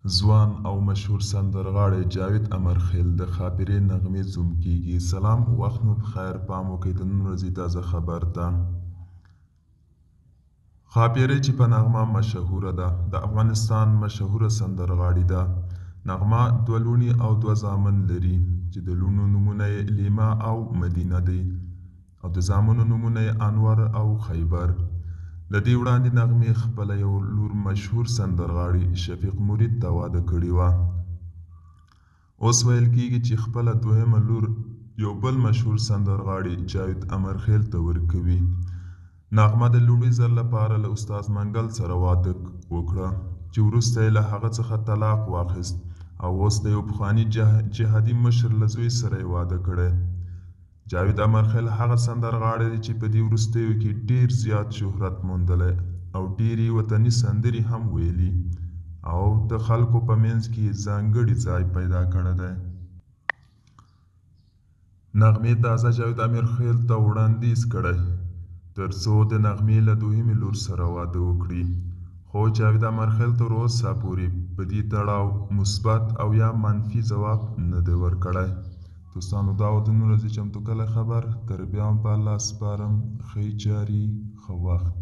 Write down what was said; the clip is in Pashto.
ځوان او مشهور سندرغاړی جاوید امرخیل د ښاپیرې نغمې زوم کیږي. سلام وخت مو پخیر، پام وکړئ د نن ورځې تازه خبر ته. ښاپیرۍ چې په نغمه مشهوره ده، د افغانستان مشهوره سندرغاړي ده. نغمه دوه لوڼې او دوه زامن لري چې د لوڼو نومونه یې لیمه او مدینه دی او د زامنو نومونه یې انور او خیبر. له دې وړاندې نغمې خپله یو لور مشهور سندرغاړي شفیق مرید ته واده کړې وه. اوس ویل کیږي چې خپله دویمه لور یو بل مشهور سندرغاړي جاوید امرخیل ته ورکوي. نغمه د لومړي ځل لپاره له استاد منګل سره واده وکړه چې وروسته یې له هغه څخه طلاق واخیست او اوس د یو پخواني جهادي مشر له زوی سره یې واده کړی. جاوید امرخیل هغه سندرغاړی دی چې په دې وروستیو کې ډیر زیات شهرت موندلی او ډیرې وطني سندرې هم ویلي او د خلکو په منځ کې یې ځانګړي ځای پیدا کړی دی. نغمې تازه جاوید امیرخیل ته وړاندیز کړی ترڅو د نغمې له دوهمې لور سره واده وکړي، خو جاوید امرخیل تر اوسه پورې په دې تړاو مثبت او یا منفي ځواب نه دی ورکړی. دوستانو دا و د نن ورځې چمتو کلی خبر. تر بیا هم په الله سپارم. ښې چارې، ښه وخت.